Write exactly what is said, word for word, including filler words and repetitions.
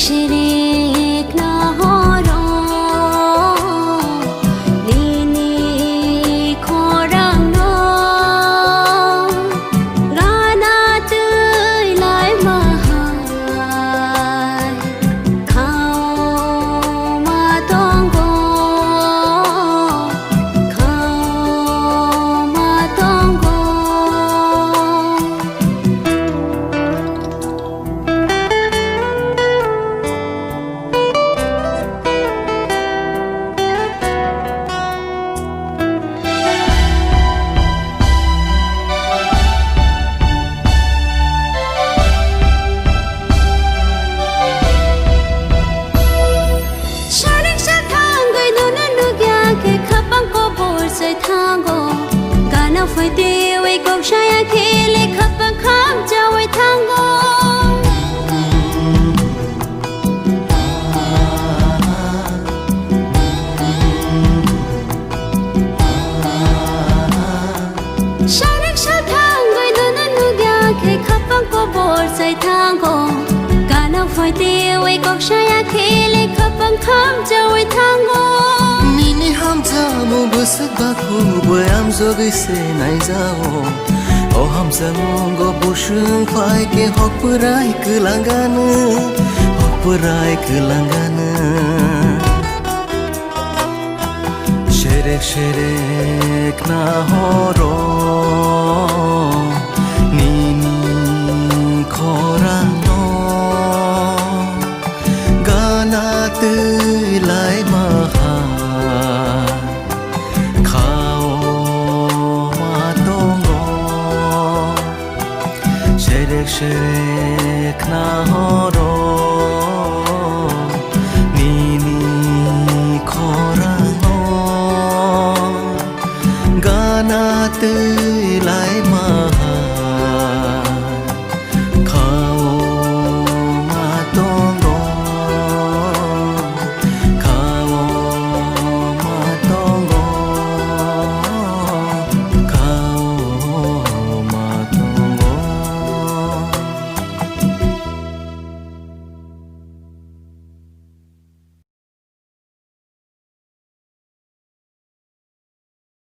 Sirik na horo nini khorang no gana twi lai mahai khao ma tongo, khao ma tongo. Sarik sathang goi nono nugya khe khapang kobor sai thango. Gana phaite oi kok saya khe le khapang kham chawi thango. Sarik sathang goi nono nugya khe khapang kobor sai thango. Gana phaite oi kok saya khe le khapang kham chawi thango. Nini hamjakmung bwswk baku bwyam jogwi se naijao. O hamjakmungo bwswng phai khe hok bwrai kwlangano, hok bwrai kwlangano. Serek serek na horo nini khorang no gana twi lai maha khao ma tongo. Serek serek na horo nini khorang no gana twi lai ma